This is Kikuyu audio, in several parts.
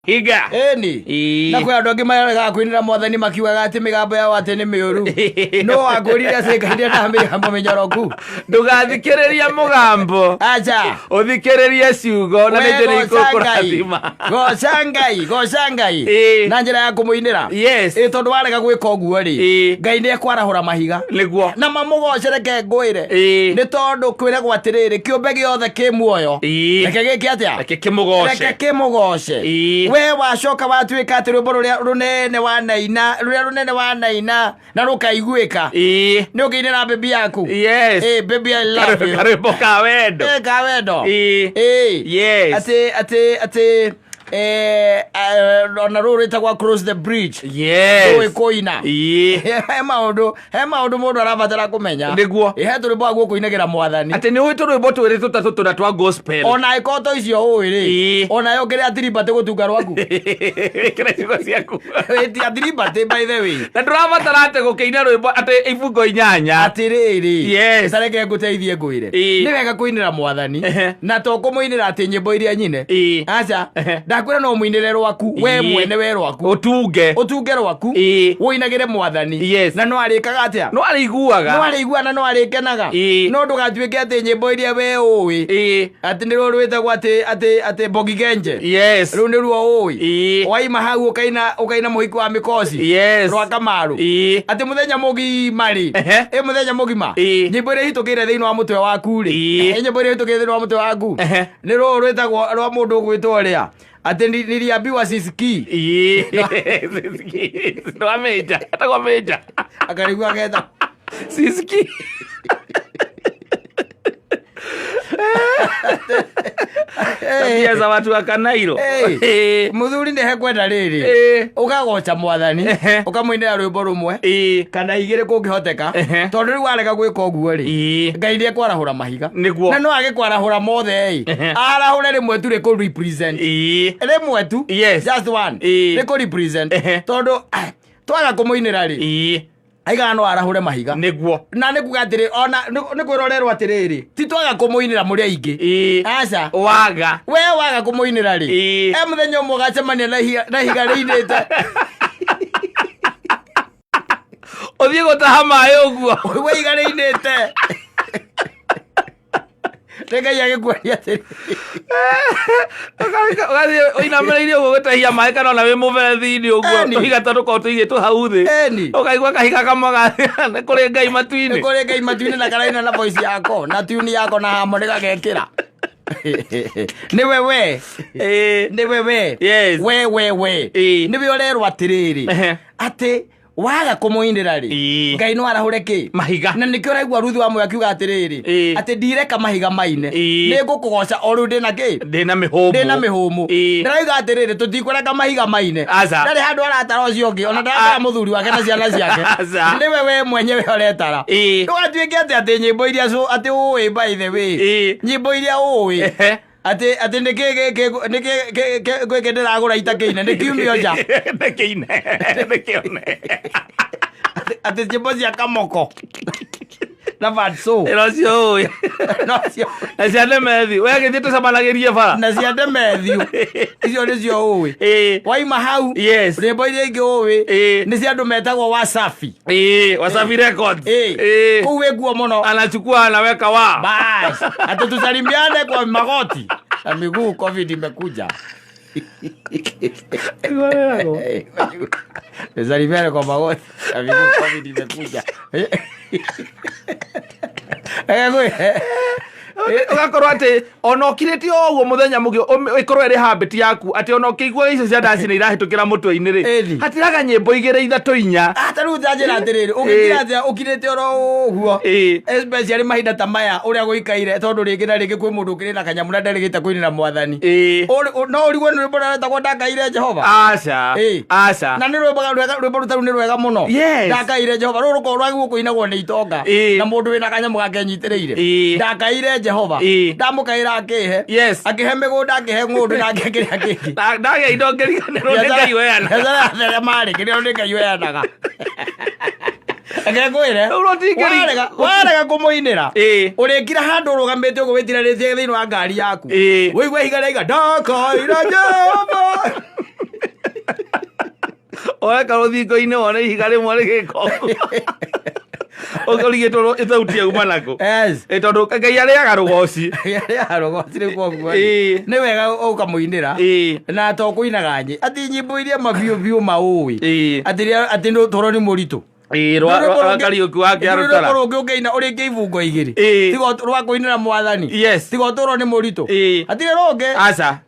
Higa. Ĩni. Ĩĩ. Na kwĩ andũ angĩ maregaga kũinĩra mwathani makiugaga atĩ mĩgambo yao atĩ nĩ mĩũru. No wakwĩrire atĩ Ngai ndendaga mĩgambo mĩnyoroku. Ndũgathikĩrĩrie mũgambo. Aca. Ũthikĩrĩrie ciugo na We nĩ njĩra goca Ngai. ikũkũrathima. Goca Ngai, goca Ngai. Ĩĩ. Na njĩra ya kũmũinĩra. Yes. Ĩ tondũ warega gwĩka ũguo rĩ, Ĩĩ. Ngai nĩ ekwarahũra mahiga. Nĩguo. Na mamũgoce reke ngwĩre. Ĩĩ. Nĩ tondũ kwĩragwo atĩrĩrĩ, kĩũmbe gĩothe kĩ muoyo. Ĩĩ. Reke gĩke atĩa? Reke kĩmũgoce. Reke kĩmũgoce. Ĩĩ. We wacoka watuĩka atĩ rwĩmbo rũrĩa rũnene wanaina, rũrĩa rũnene wanaina na rũkaiguĩka. Ĩĩ. Nĩ ũkĩinĩra baby yaku. Yes. Ĩĩ, baby I love you. Karwĩmbo ka wendo. Ĩĩ, ka wendo. Ĩĩ. Ĩĩ. Yes. Atĩ atĩ atĩ ona rũrũ rwĩtagwo across the bridge. Yes. Ũĩ kũina. Ĩĩ. He maũndũ he maũndũ mũndũ arabatara kũmenya. Nĩguo. Ĩ, he tũrwĩmbo aguo kũinagĩra mwathani. Atĩ nĩ ũĩ tũrwĩmbo twĩrĩ tũtatũ tũna twa gospel. Ona ĩkorwo to icio ũĩ rĩ. Ĩĩ. Ona yo kĩrĩa atiribatĩ gũtunga rwaku. Ĩkĩra ciugo ciaku. Ĩ, ti atiribatĩ by the way. Na ndũrabatara atĩ gũkĩina rwĩmbo atĩ ibungo inyanya. Atĩrĩrĩ. Yes. Ta reke ngũteithie ngwĩre. Ĩĩ. Nĩ wega kũinĩra mwathani. Ehe. Na to kũmũinĩra atĩ nyĩmbo iria nyine. Ĩĩ. Aca. Ehe. Ndakwĩra no mũinĩre rwaku. We Ĩĩ. mwene we rwaku. Ũtunge. Ũtunge rwaku. Ĩĩ. Ũinagĩre mwathani. Yes. Na no arĩkaga atĩa? No arĩiguaga. No arĩigua na no arĩkenaga. Ĩĩ. No ndũgatuĩke atĩ nyĩmbo iria we ũĩ. Ĩĩ. Atĩ nĩ ruo rwĩtagwo atĩ atĩ atĩ Mbogi Genje. Yes. Rũu nĩ ruo ũĩ. Ĩĩ. Waima hau ũkaina ũkaina mũhiki wa mĩkoci. Yes. Rwa Kamaru. Ĩĩ. Atĩ mũthenya mũgima rĩ. Ehe. Ĩ mũthenya mũgima. Ĩĩ. Nyĩmbo iria ihĩtũkĩire thĩinĩ wa mũtwe waku rĩ. Ĩĩ. Ĩ nyĩmbo iria ihĩtũkĩire thĩinĩ wa mũtwe waku. Ehe. Nĩ rũũ rwĩtagwo rwa mũndũ ũgwĩtwo ũrĩa. Atĩ niliambiwa sisikii. Ĩĩ. Rwa Major. Etagwo Major. Akarigua agetha. Sisikii. Tabia za watu wa Kanairo. Ĩĩ. Mũthuri nĩ hekwenda rĩrĩ. Ĩĩ. Ũkagoca mwathani. Ehe. Ũkamũinĩra rwĩmbo rũmwe. Ĩĩ. Kana igĩrĩ kũngĩhoteka. Ehe. Tondũ rĩu warega gwĩka ũguo rĩ. Ĩĩ. Ngai nĩ ekwarahũra mahiga. Nĩguo. Na no agĩkwarahũra mothe ĩ. Ehe. Arahũre rĩmwe tu rĩkũ represent. Ĩĩ. Rĩmwe tu. Yes. Just one. Ĩĩ. Rĩkũ represent. Ehe. Tondũ twaga kũmũinĩra rĩ. Ĩĩ. Aigaga no arahũre mahiga. Nĩguo. Na nĩ kuga atĩrĩ ona nĩ kwĩrorerwo atĩrĩrĩ ti twaga kũmũinĩra mũrĩ aingĩ. Ĩĩ. Aca. Waga. We waga kũmũinĩra rĩ. Ĩĩ. E mũthenya ũmwe ũgacemania na ihiga na ihiga rĩinĩte. Ũthiĩ gũtaha maĩ ũguo. We ihiga rĩinĩte. Nĩ Ngai agĩkuonia atĩrĩ. Ũgathiĩ ũinamĩrĩire ũguo gũtahia maĩ kana ona wĩ mũberethi-inĩ ũguo Eni. tũhiga ta tũkoragwo tũigĩtwo hau thĩ. Eni. Ũkaigua kahiga kamwe nĩ kũrĩ Ngai Nĩ matu-inĩ. kũrĩ Ngai matu-inĩ na karaina na voice yako na tune yako na harmony gagekĩra. Nĩwe we. Ĩĩ. Nĩwe we. Yes. We we we. Ĩĩ. Nĩwe ũrerwo atĩrĩrĩ. Ehe. Atĩ waga kũmũinĩra rĩ. Ĩĩ. Ngai no arahũre kĩ? Mahiga. Na nĩkĩo ũraigua Ruthu wa Moyo akiuga atĩrĩrĩ. Ĩĩ. Atĩ ndireka mahiga maine. Ĩĩ. Nĩ ngũkũgoca o rĩu ndĩna kĩ? Ndĩna mĩhũmũ. Ndĩna mĩhũmũ. Ĩĩ. Ndĩrauga atĩrĩrĩ tũtikũreka mahiga maine. Aca. Ndarĩ handũ aratara ũcio ũngĩ ona ndaratara mũthuri wake na ciana ciake. Aca. Nĩwe we mwenyewe ũretara. Ĩĩ. Ndũgatuĩke atĩ atĩ nyĩmbo iria atĩ ũĩ by the way. Ĩĩ. Nyĩmbo iria ũĩ. Ehe. Atĩ atĩ nĩkĩ gĩkĩ nĩkĩ gĩkĩ ndĩragũra itakĩine nĩ kiumio nja. Nĩkĩine. Nĩkĩone. Atĩ nyĩmbo cia kamoko. Na Fatso. Ĩno ũcio ũĩ. No cio. Na cia Demethi. We gĩthiĩ tũcemanagĩrie bara. Na cia Demethiũ. Icio nĩcio ũĩ. Ĩĩ. Waima hau. Yes. Rwĩmbo iria ingĩ ũĩ. Ĩĩ. Nĩ cia andũ metagwo Wasafi. Ĩĩ. Wasafi Records. Ĩĩ. Ĩĩ. Kũu wĩ nguo mũno. Anachukua anaweka wa. Bas. Ati tusalimiane kwa magoti na miguu, COVID imekuja. Tusalimiane kwa magoti na miguu, COVID imekuja. Eh, Ũgakorwo atĩ ona ũkirĩte o ũguo mũthenya mũgima ĩkorwo ĩrĩ habit yaku atĩ ona ũkĩigua icio cia ndaci nĩ irahĩtũkĩra mũtwe-inĩ rĩ Ĩni. hatiraga nyĩmbo igĩrĩ ithatũ inya. Ta rĩu njanjĩra atĩrĩrĩ, ũngĩkira atĩa ũkirĩte oro ũguo? Ĩĩ. Especially mahinda ta maya ũrĩa gũikaire tondũ rĩngĩ na rĩngĩ kwĩ mũndũ ũkĩrĩ na kanyamũ na nderĩgĩte kũinĩra mwathani. Ĩĩ. No ũrigwo nĩ rwĩmbo rũrĩa rwĩtagwo ndakaire Jehova. Aca. Ĩĩ. Aca. Na nĩ rwĩmbo rwega, rwĩmbo rũtarũ nĩ rwega mũno. Yes. Ndakaire Jehova rũrũ rũkorwo rwagĩrĩirwo kũinagwo nĩ itonga. Ĩĩ. Na mũndũ wĩna kanyamũ gake enyitĩrĩire. Ĩĩ. Ndakaire Jehova. Ĩĩ. Ndamũkaĩra akĩhe. Yes. Akĩhe mĩgũnda, akĩhe ng'ũndũ na akĩhe kĩrĩa kĩngĩ. Ndagĩa indo ngĩriganĩrwo nĩ Ngai weana. Biacara yatherema rĩ, kĩrĩa nĩ Ngai weanaga. Reke ngwĩre. Rĩu rũtingĩri- Warega kũmũinĩra. Ĩĩ. Ũrĩkira handũ ũrũgamĩte ũguo wĩtiranĩtie thĩinĩ wa ngari yaku. Ĩĩ. Wĩigue ihiga rĩaiga ndakaira Jehova. Oreka rũthingo-inĩ wone ihiga rĩmwe rĩgĩka ũguo. Ũrigĩtwo ithauti yauma nakũ. Yes. Ĩ, tondũ Ngai arĩaga rũgoci. Arĩaga rũgoci rĩu koguo Ĩĩ. nĩ wega ũkamũinĩra Ĩĩ. Na to kũinaga nyĩ atĩ nyĩmbo iria mabiũ biũ maũĩ Ĩĩ. atĩ atĩ ũtũũro nĩ mũritũ. Ĩĩ, rwa Kariũki wa Kĩarũtara. Rwĩmbo rũngĩ ũngĩina ũrĩkie ibungo igĩrĩ Ĩĩ. tiga rwa kũinĩra mwathani, Yes. tiga ũtũũro nĩ mũritũ, Ĩĩ. hatirĩ rũngĩ. Aca.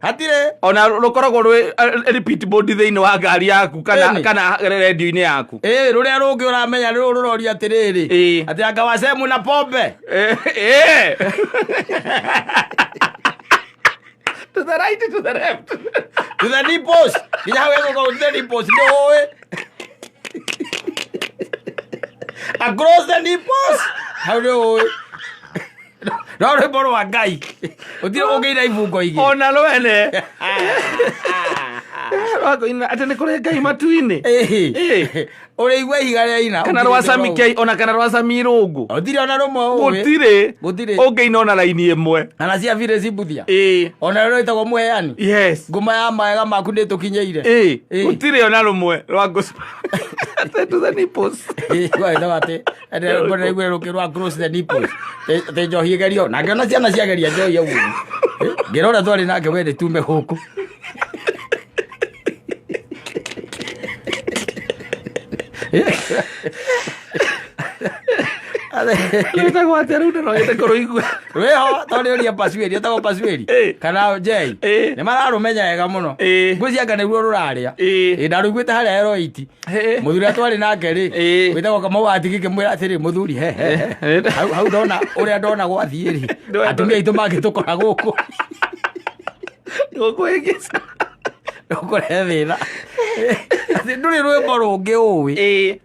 Hatirĩ. Ona rũkoragwo rwĩ repeat mode thĩinĩ wa ngari yaku kana Ĩni. kana redio-inĩ yaku. Ĩĩ, rũrĩa rũngĩ ũramenya rũrũ rũroria atĩrĩrĩ, Ĩĩ. atĩ anga wacemu na pombe. Eh. To the right, to the left. To the nipples, nginya hau ĩgũkorwo to the nipples nĩ ũĩ across the nipples hau nĩ ũĩ no rwĩmbo rwa Ngai ũtirĩ ũngĩina ibungo igĩrĩ. Ona rwene. Rwakũina atĩ nĩ kũrĩ Ngai matu-inĩ. Ĩĩ. Ĩĩ. Ũrĩigua ihiga rĩa ina Kana rwa Sami K, ona kana rwa Sami Irũngũ. Ũtirĩ ona rũmwe ũĩ. Gũtirĩ. Gũtirĩ. Ũngĩina ona raini ĩmwe. Kana cia Phyllis Mbuthia. Ĩĩ. Ona rũrĩa rwĩtagwo mũheani. Yes. Nguma ya maega maku nĩ tũkinyĩire. Ĩĩ. Ĩĩ. Gũtirĩ ona rũmwe rwa ngũ. To the nipples. Gwĩtagwo atĩ ndaigua rũkĩ rwa cross the nipples atĩ njohi ĩgerio na ngĩona ciana ciageria njohi ũguo ngĩrora twarĩ nake we nĩ tume gũkũ. Rwĩtagwo atĩa rĩu ndĩroete kũrũigua. Rwĩho tondũ ũria pasuĩri ĩtagwo pasuĩri Ĩĩ. kana njei Ĩĩ. nĩ mararũmenya wega mũno. Ĩĩ. Ngwĩciria nĩruo rũrarĩa. Ĩĩ. Ĩ, ndarũiguĩte harĩa Eroiti. Ĩĩ. Mũthuri ũrĩa twarĩ nake rĩ Ĩĩ. wĩtagwo Kamau watigi ngĩmwĩra atĩrĩ, mũthuri, he he he. Ĩĩ. Hau ndona ũrĩa ndona gwathiĩ rĩ, atumia aitũ mangĩtũkora gũkũ Gũkũ ĩngĩca. ũkũrehe thĩna. Atĩ ndũrĩ rwĩmbo rũngĩ ũĩ Ĩĩ.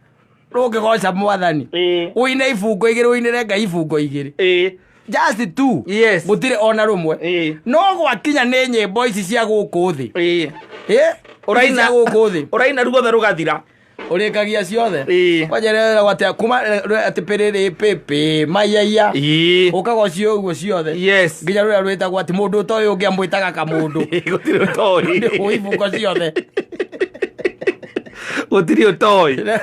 rũngĩgoca mwathani, Ĩĩ. ũine ibungo igĩrĩ, ũinĩre Ngai ibungo igĩrĩ, Ĩĩ. just two. Yes. Gũtirĩ ona rũmwe. Ĩĩ. No gwakinya nĩ nyĩmbo ici cia gũkũ thĩ. Ĩĩ. Ĩ, Ũraina ici cia gũkũ thĩ Ũraina ruothe rũgathira. Ũrĩkagia ciothe. Ĩĩ. Kwanjerera atĩa kuma atĩ pĩrĩrĩ pĩpĩ maiyaia Ĩĩ. ũkaga ũcio ũguo ciothe Yes. nginya rũrĩa rwĩtagwo atĩ mũndũ ũtoĩ ũngĩ amwĩtaga kamũndũ. Gũtirĩ ũtoĩ. Nĩ ibungo ciothe. Gũtirĩ ũtoĩ.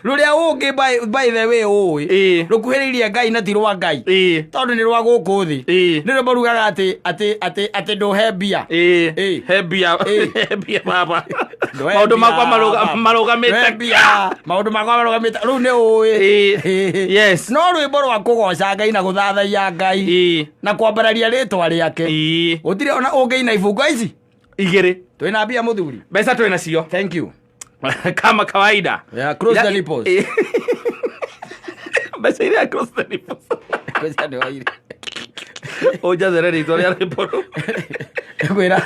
Rũrĩa ũngĩ by the way ũĩ Ĩĩ. rũkuhĩrĩirie Ngai na ti rwa Ngai Ĩĩ. tondũ nĩ rwa gũkũ thĩ, Ĩĩ. nĩ rwĩmbo rugaga atĩ atĩ atĩ atĩ ndũhe mbia. Ĩĩ. Ĩĩ. He mbia. Ĩĩ. He mbia baba. Ndũhe Maũndũ mbia, makwa baba. marũgamĩte. Ndũhe mbia, maũndũ makwa marũgamĩte rĩu nĩ ũĩ. Ĩĩ. Yes. No rwĩmbo rwa kũgoca Ngai na gũthathaiya Ngai Ĩĩ. na kwambararia rĩtwa rĩake, Ĩĩ. gũtirĩ ona ũngĩina ibungo ici Igĩrĩ. Twĩna mbia mũthuri. Mbeca twĩ nacio. Thank you. Kama kawaida. Yeah, cross the nipples. Ĩĩ. Mbeca iria cross the nipples. Mbeca nĩ waire. Ũnjathere rĩtwa rĩa rwĩmbo rũu. Ngwĩra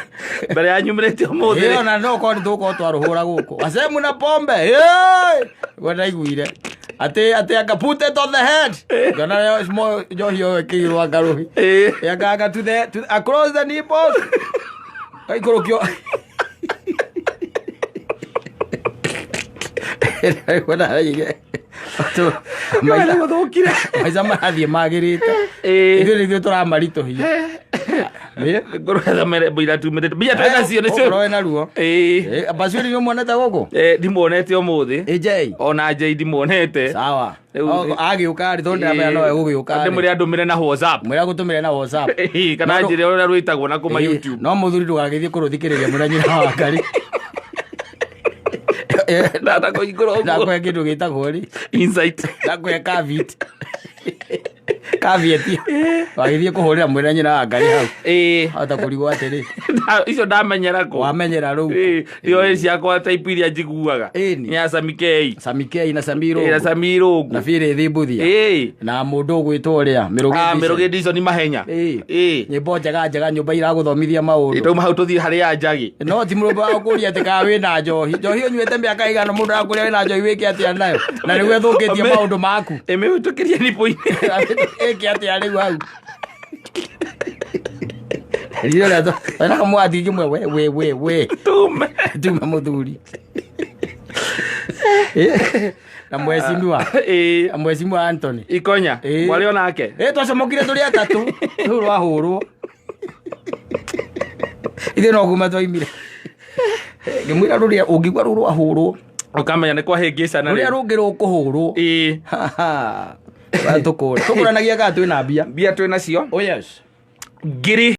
Mbere ya nyumĩrĩte ũmũthĩ. ĩyo na no korwo nĩ tũgũkorwo twarũhũra gũkũ acemu na pombe guo ndaiguire atĩ atĩ anga put it on the head, ngona rĩo small njohi ĩyo ĩkĩirwo ngarũhi. Ĩĩ. Anga anga to across the nipples gaikũrũkio. Nĩ gũthũkire. Maica marathiĩ magĩrĩte. Ĩĩ. Ithuĩ nĩithuĩ tũramaritũhia. Ngũrwetha merembo iratumĩrĩte mbia twĩ nacio nĩcio. Ũkorwo wĩna ruo. Ĩĩ. Bacuri nĩ ũmuonete gũkũ? Eh, ndimuonete ũmũthĩ. Ĩjei. Ona njei ndimuonete. Sawa. Rĩu- Agĩũka rĩ, tondũ ndĩramenya nowe gũgĩũka rĩ. Ndĩmwĩre andũmĩre na WhatsApp. Mwĩra gũtũmĩre na WhatsApp. Ĩĩ, kana No, njĩre ũrĩa rwĩtagwo na kuma Ĩĩ, YouTube. No mũthuri ndũgagĩthiĩ kũrũthikĩrĩria mũna nyina wa ngari. Ndakũhingũra ũguo. Ndakũhe kĩndũ gĩtagwo rĩ Insight. Ndakũhe caveat. Caveat. Wagĩthiĩ kũhũrĩra mwĩra nyina wa ngari hau. Ĩĩ. Hota kũrigwo atĩrĩ. Icio ndamenyera kũ. Wamenyera rĩu. Ĩĩ, nĩoĩ ciakwa type iria njiguaga. Ĩni. Nĩ ya Sami K. Sami K na Sami Ĩĩ, na Irũngũ. Sami Irũngũ. Na Philip Mbuthia. Ĩĩ. Na mũndũ ũgwĩtwo ũrĩa Mĩrũgĩ. Ah, Mĩrũgĩ Dixon Mahenya. Ĩĩ. Ĩĩ. Nyĩmbo njega njega, nyũmba iragũthomithia maũndũ. Tauma hau tũthiĩ harĩ ya Njagi. No ti mũndũ wa kũria atĩ kana wĩna njohi. Njohi ũnyuĩte mĩaka ĩigana, mũndũ arakũria wĩna njohi wĩke atĩa nayo na nĩguo ĩthũkĩtie maũndũ maku? Ĩmĩhĩtũkĩrie nipũ-inĩ. Ĩke atĩa rĩu hau? Rĩrĩa wena kamwathi kĩmwe we we we we. Tume. Tume mũthuri na mheshimiwa. Ĩĩ. Na mheshimiwa Anthony. Ikonya. Ĩĩ. Mwarĩ onake. Ĩ, twacomokire tũrĩ atatũ rĩu rwahũrwo ithuĩ no kuma twaimire. Ngĩmwĩra rũrĩa ũngĩigua rũu rwahũrwo, Ũkamenya nĩ kwahĩngĩcana. Rũrĩa rũngĩ rũkũhũrwo. Tũkũranagia kaa twĩna mbia. Mbia twĩ nacio. Oh yes. Ngiri